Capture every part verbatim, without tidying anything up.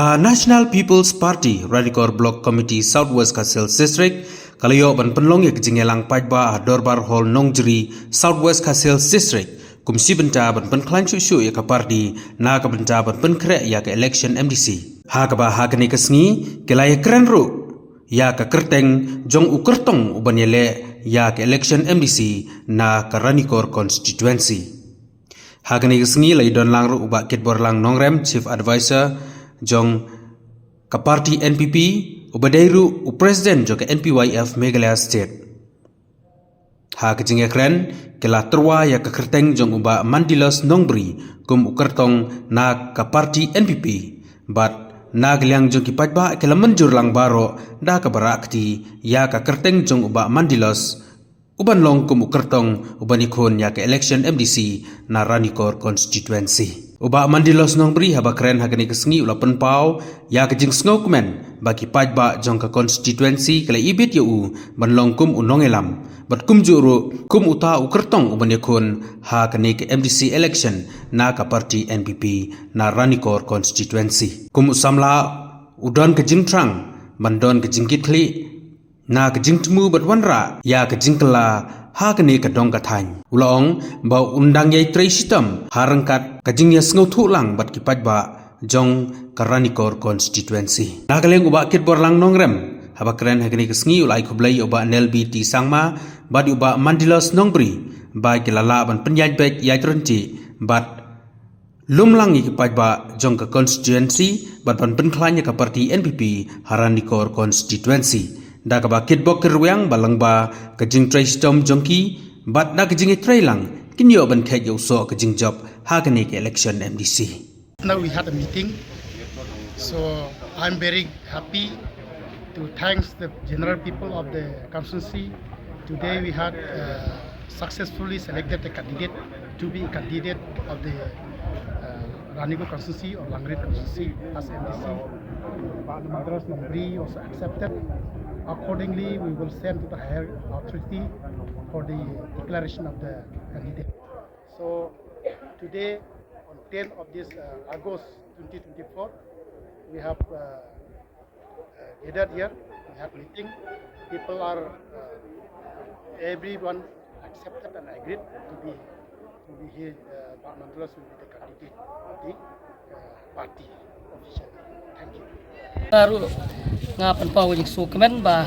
Ka National People's Party Ranikor Block Committee South West Khasi Hills District ka la ïoh ban pynlong ïa ka jingïalang paidbah ha Dorbar Hall Nongjri, South West Khasi Hills District, kum shi bynta ban pynkhlaiñ shuh shuh ïa ka party na ka bynta ban pynkhreh ïa ka election M D C. Ha kaba ha kane ka sngi ki la ïakren ruh ïa ka kyrteng jong u kyrtong uban ïaleh ïa ka election M D C na ka Ranikor constituency. Ha kane ka sngi la ïadon lang ruh u Bah Kitborlang Nongrem, Chief Advisor jong ka party N P P, uba dei ruh u President jong ka N P Y F Meghalaya State. Ha ka jingïakren ki la tyrwa ïa ka kyrteng jong u Bah Mandilos Nongbri kum u kyrtong na ka party N P P. Bad na ka liang jong ki paidbah ki la mynjur lang baroh da kaba rah kti ïa ka kyrteng jong u Bah Mandilos uban long kum u kyrtong uban ïakhun ïa ka election M D C na Ranikor constituency. U Bah Mandilos Nongbri haba kren ha kane ka sngi u la pynpaw ïa ka jingsngewkmen ba ki paidbah jong ka constituency ki la ibit ïa u ban long kum u nongïalam bad kumjuh ruh kum uta u kyrtong uban ïakhun ha kane ka M D C election na ka party N P P na Ranikor constituency. Kum u samla u don ka jingthrang ban don ka jingkitkhlieh na ka jingthmu bad wanrah ïa ka jingkylla ha kane ka dong ka thaiñ. U la ong ba un dang ïai trei shitom ha ryngkat ka jingïasngewthuh lang bad ki paidbah jong ka Ranikor constituency. Na ka liang u Bah Kitborlang Nongrem haba kren ha kane ka sngi u la ai khublei ïa u Bah Nelbi T Sangma bad ïa u Bah Mandilos Nongbri ba ki la lah ban pynïaid beit ïaid ryntih bad lum lang ïa ki paidbah jong ka constituency bad ban pynkhlaiñ ïa ka party N P P ha Ranikor constituency. Da kaba kitbok kitrwiang ba lyngba ka jingtrei shitom jong ki bad da ka jingïatrei lang kin ïoh ban kheit ïa u soh ka jingjop ha kane ka election M D C. Now we had a meeting, so I'm very happy to thanks the general people of the constituency. Today we had uh, successfully selected a candidate to be a candidate of the uh, Ranikor constituency or Langrit constituency as M D C. But Mandilos Nongbri also accepted. Accordingly, we will send to the higher authority for the declaration of the candidate. So today, on tenth of this uh, August twenty twenty-four, we have uh, uh, gathered here, we have meeting. People are, uh, everyone accepted and agreed to be to be here. Uh, Bah Mandilos will be the candidate of the uh, party officially. Thank you. Nga ruh nga pynpaw ka jingsngewkmen ba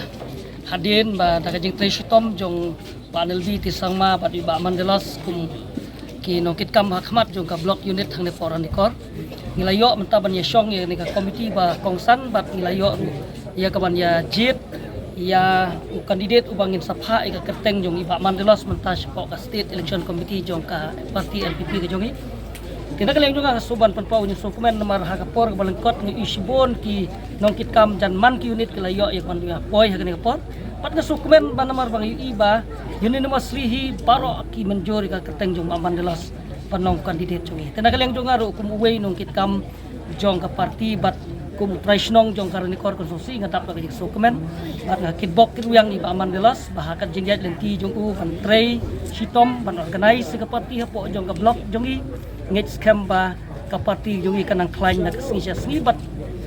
hadien ba da ka jingtrei shitom jong Bah Nelbi T Sangma bad Bah Mandilos kum ki nongkitkam ha khmat jong ka block unit hangne hapoh Ranikor, ngi la ïoh mynta ban ïashong ïa kane ka komiti ba kongsan bad ngi la ïoh ruh ïa ka ban ïa jied ïa u candidate uba ngin sa phah ïa ka kyrteng jong i Bah Mandilos mynta shapoh ka State Election Committee jong ka party N P P ka jong i. Te na ka liang jong nga nga sngewbha ban pynpaw ka jingsngewkmen namar ha ka por kaba lyngkot ngi ïohi shibun ki nongkitkam jan man ki unit ki la ïoh ïa ka ban ïa poi ha kane ka por. Bad nga sngewkmen ba namar ba nga ïohi ba unanimously hi baroh ki mynjur ïa ka kyrteng jong Bah Mandilos ban long candidate jong i. Te na ka liang jong nga ruh kum uwei u nongkitkam jong ka party bad kum u trai shnong jong ka Ranikor constituency nga dap da ka jingsngewkmen bad nga kitbok kitrwiang ïa Bah Mandilos ba ha ka jingïaid lynti jong u ban trei shitom ban organise ïa ka party hapoh jong ka block jong i. Ngeit skhem ba ka party jong i kan nang khlaiñ na ka sngi sha sngi bad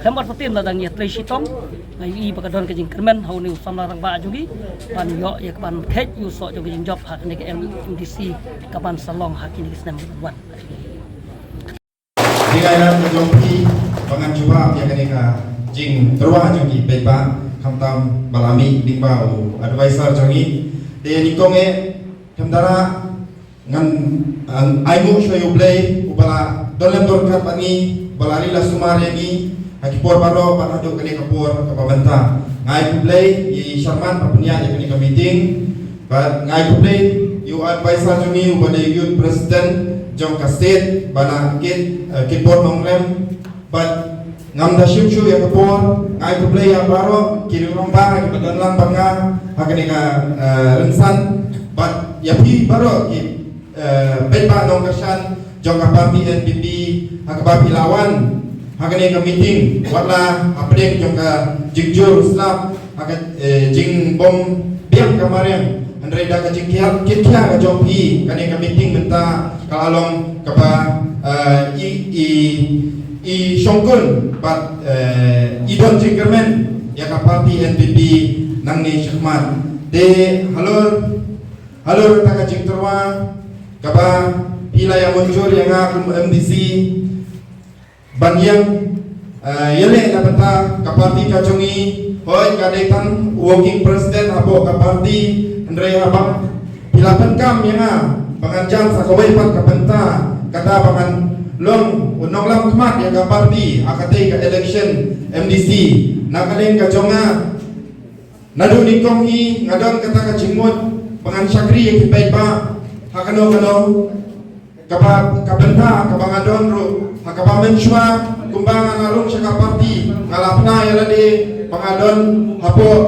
khlem artatien lada ngi ïatrei shitom nga ïohi ba ka don ka jingkyrmen ha une u samla rangbah jong i ban ïoh ïa ka ban kheit ïa u soh jong ka jingjop ha kane ka M D C ka ban sa long ha kine ki snem ban wan. Dei ka jong phi ba ngan jubab ïa kane ka jingtyrwa jong ki paidbah khamtam ba la mih lyngba u advisor jong ngi. Te nyngkong eh khamtam ngan ai nguh shuwa ïa U Blei uba la don lem don ryngkat bad ngi, uba la ri la sumar ïa ngi ha ki por baroh bad haduh kane ka por kaba mynta. Nga ai khublei ïa i chairman ba pynïaid ïa kane ka meeting. Bad nga ai khublei ïa u advisor jong ngi uba dei youth president jong ka state, Bah Kit, eh, Kitbor Nongrem. Bad ngam da shim shuh ïa ka por, nga ai khublei ïa baroh ki rangbah kiba don lang bad nga ha kane ka, eh, rynsan. Bad ïa phi baroh ki, eh, paidbah nongkyrshan jong ka party N P P ha kaba phi la wan ha kane ka meeting, wat la hapdeng jong ka jingjur slap ha ka, eh, jingbym biang ka mariang, hynrei da ka jingkit khia ka jong phi kane ka meeting mynta ka la long kaba, eh, i, i, i shongkun bad, eh, i don jingkyrmen ïa ka party N P P nangne shakhmat. Te halor, halor kata ka jingtyrwa kaba phi la ïa mynjur ïa nga kum M D C ban ïeng, eh, ïaleh na bynta ka party ka jong ngi, hooid ka dei tang working president hapoh ka party, hynrei haba phi la pyndonkam ïa nga ba ngan jan sa kawei pat ka bynta, kata ba ngan long u nonglam khmat ïa ka party ha katei ka election M D C. Na ka liang ka jong nga, naduh nyngkong hi nga don kata ka jingmut ba ngan shakri ïa ki paidbah ha kano kano kaba, ka bynta kaba nga don ruh, ha kaba mynshuwa kumba nga la rung sha ka party, nga la pynlong ïa lade ba nga don hapoh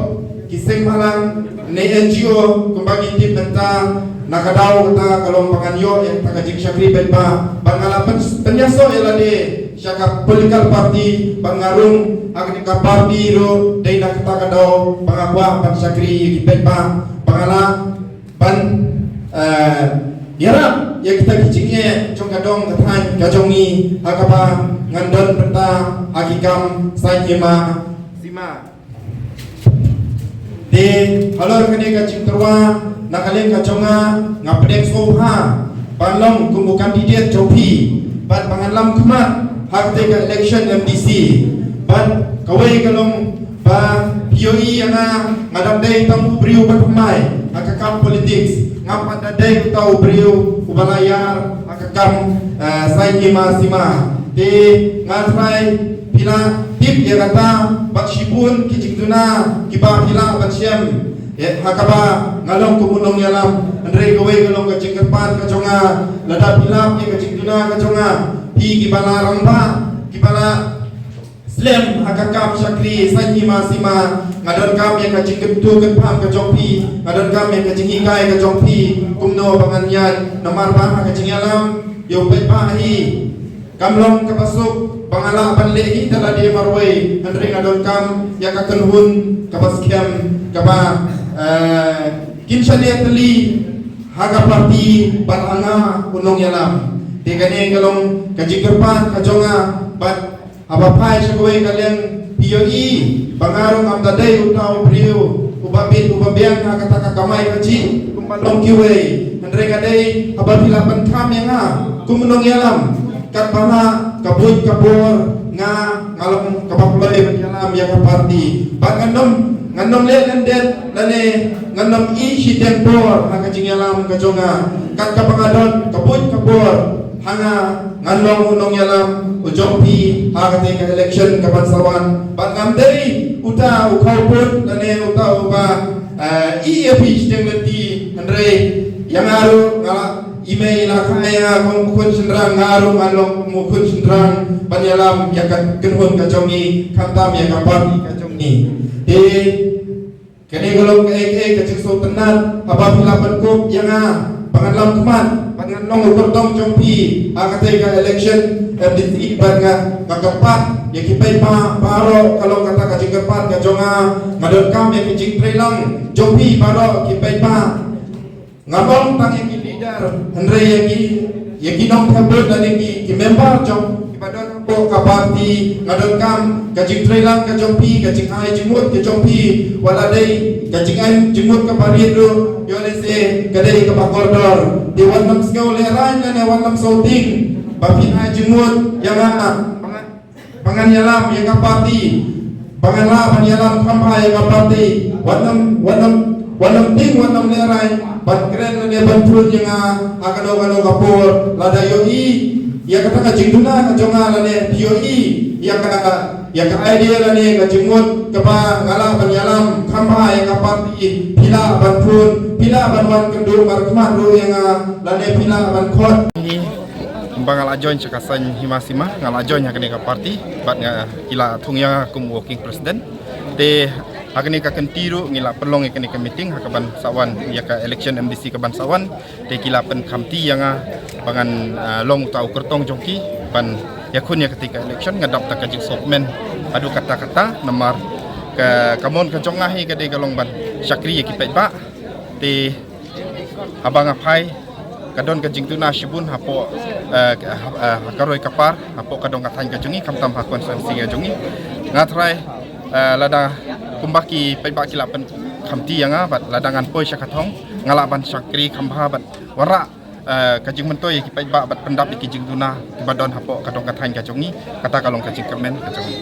ki seng bhalang ne N G O kumba ngi tip mynta. Na ka daw kata ka long ba ngan ïoh ïa kata ka jingshakri paidbah, ba nga la pyn-, pynïasoh ïa lade sha ka political party, ba nga rung ha ka party ruh dei na kata ka daw ba nga kwah ban shakri ïa ki paidbah, ba nga lah ban, eh, ïarap ïa kita ki jingeh jong ka dong ka thaiñ ka jong ngi ha kaba ngan don bynta ha ki kam saiñ hima sima. Te halor kane ka jingtyrwa, na ka liang ka jong nga, nga pdiang sngewbha ban long kum u candidate jong phi bad ba ngan lam khmat ha katei ka election M D C. Bad kawei ka long ba phi ïohi ïa nga, nga dang dei tang u briew ba thymmai ha ka kam politics, ngam pat da dei uta u briew uba la ïar ha ka kam, eh, saiñ hima sima. Te nga tharai phi la tip ïa kata bad shibun ki jingduna kiba phi lah ban shem, eh, ha kaba nga long kum u nongïalam. Hynrei kawei ka long ka jingkyrpad ka jong nga, lada phi lap ïa ka jingduna ka jong nga, phi kiba la rangbah, kiba la slem ha ka kam shakri saiñ hima sima, nga donkam ïa ka jingkyntu kynpham ka jong phi, nga donkam ïa ka jinghikai ka jong phi kumno ba ngan ïaid, namar ba ha ka jingïalam ïa u paidbah hi kam long kaba suk ba nga lah ban leh hi da lade marwei, hynrei nga donkam ïa ka kynhun kaba skhem, kaba, eh, kin shaniah tylli ha ka party bad ha nga u nongïalam. Te kane ka long ka jingkyrpad ka jong nga bad haba phai sha kawei ka liang, phi ïohi ba nga ruh ngam da dei uta u briew uba bit uba biang ha kata ka kamai kajih kumba long kiwei. Hynrei nga dei, haba phi la pynkham ïa nga kum u nongïalam, katba lah ka buit ka bor, nga, nga long kaba kloi ban ïalam ïa ka party. Bad ngan ym, ngan ym leh lyndet lane ngan ym ïeh shiteng bor ha ka jingïalam ka jong nga. Kat kaba nga don ka buit ka bor ha nga, ngan long u nongïalam u jong phi ha katei ka election kaban sa wan. Bad ngam dei uta u khawpud lane uta uba, eh, ïeh ïa phi shiteng lynti, hynrei ïa nga ruh nga la, i mei i la kha ïa nga kum u khun shynrang, nga ruh ngan long kum u khun shynrang ban ïalam ïa ka kynhun ka jong ngi, khamtam ïa ka party ka jong ngi. Te kane ka long kaei kaei ka jingsngewtynnat haba phi la pynkup ïa nga ba ngan lam khmat, ba ngan long u kyrtong jong phi ha katei ka election M D C, bad nga, nga kyrpad ïa ki paidbah baroh, ka long kata ka jingkyrpad ka jong nga. Nga donkam ïa ki jingtreilang jong phi baroh ki paidbah. Ngam ong tang ïa ki leader, hynrei ïa ki, ïa ki nongthep vote lane ki, ki member jong kiba don hapoh ka party. Nga donkam ka jingtreilang ka jong phi, ka jingai jingmut ka jong phi, wat la dei ka jingai jingmut kaba rit ruh, ïoh lehse ka dei kaba kordor. Te wat nym sngew lehraiñ lane wat nym sngewtieng ba phin ai jingmut ïa nga. Ba ngan ïalam ïa ka party, ba ngan lah ban ïalam kham bha ïa ka party. Wat nym, wat nym, wat nym tieng, wat nym lehraiñ ban kren lane ban pynlong ïa nga ha kano kano ka por. Lada ïohi ïa kata ka jingduna ka jong nga lane phi ïohi ïa ka, ïa ka idea lane ka jingmut kaba nga lah ban ïalam kham bha ïa ka party, phi lah ban pynlong, phi lah ban wan kynduh markhmat ruh ïa nga lane phi lah ban khot. Ba nga la join sha ka saiñ hima sima, nga la join ha kane ka party, bad nga, ki la thung ïa nga kum working president. Te ha kane ka kynti ruh ngi la pynlong ïa kane ka meeting ha kaban sa wan ïa ka election M D C kaban sa wan. Te ki la pynkhamti ïa nga ba ngan, ah, long uta u kyrtong jong ki ban ïakhun ïa kata ka election. Nga dap da ka jingsngewkmen haduh katta katta, namar ka, ka mon ka jong nga hi ka dei ka long ban shakri ïa ki paidbah. Te haba nga phai, ka don ka jingduna shibun hapoh, eh, ka, eh, ka roi ka par, hapoh ka dong ka thaiñ ka jong ngi, khamtam ha constituency ka jong ngi. Nga tharai, eh, lada kumba ki paidbah ki la pynkhamti ïa nga, bad lada ngan poi sha ka thong, nga lah ban shakri kham bha bad wanrah, eh, ka jingmyntoi ïa ki paidbah bad pyndap ïa ki jingduna kiba don hapoh ka dong ka thaiñ ka jong ngi, kata ka long ka jingkyrmen ka jong ngi.